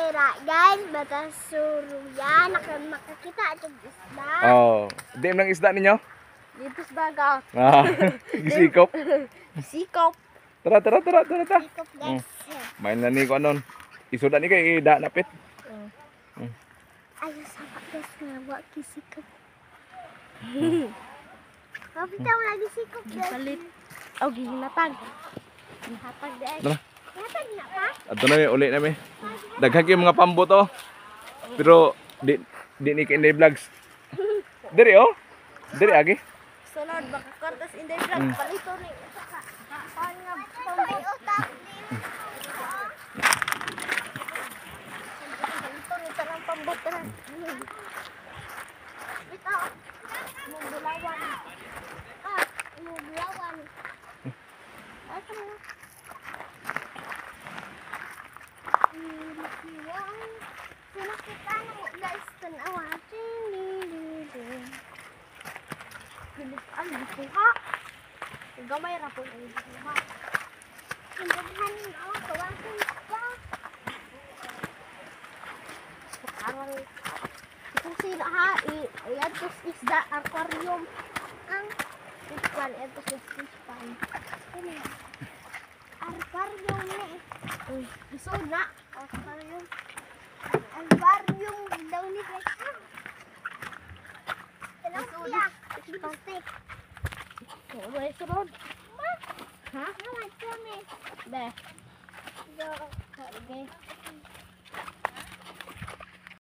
Dira guys, bata suruya makakita atong isda. Oh, di man ang isda ninyo? Dito sa dagat. Ah, gisikop. Sikop. Tara, tara, tara, tara, tara. Sikop guys. Main na ni ko anon. Isuda ni kay ida napit. Ayaw sama guys nga wa gisikop. Kapita mo lagi sikop guys. Gipalit. Oh, gihinatag. Gihatag di ay. Tara. Hatag na pa. Adto na mi, uli na mi. Daghan kay mga pambot oh. Pero di di ni kay Inday Vlogs. Diri oh. Diri agi. Sunod, makakontas in the vlog. Palito ni. Saan nga Ay, utak din. Palito ni tanang pambot na. Bitaw. Mugulawan. Ah, mugulawan. Asa mo? So nakita na mo guys, tanawa. Ding, ding, ding, ding. Ang gikuha. Gamay ra po ang gikuha. Ang daghan oh, kawasan pa. Parang itong sila ha, i-adtos isda aquarium. Ang Fish pan, ito sa fish pan. ano? Aquarium ni. Uy, isod na. Aquarium. Aquarium daw ni guys. Ah. Tilapia. Lipstick. May sunod. Ha? Naman kami. Be. Go. Okay.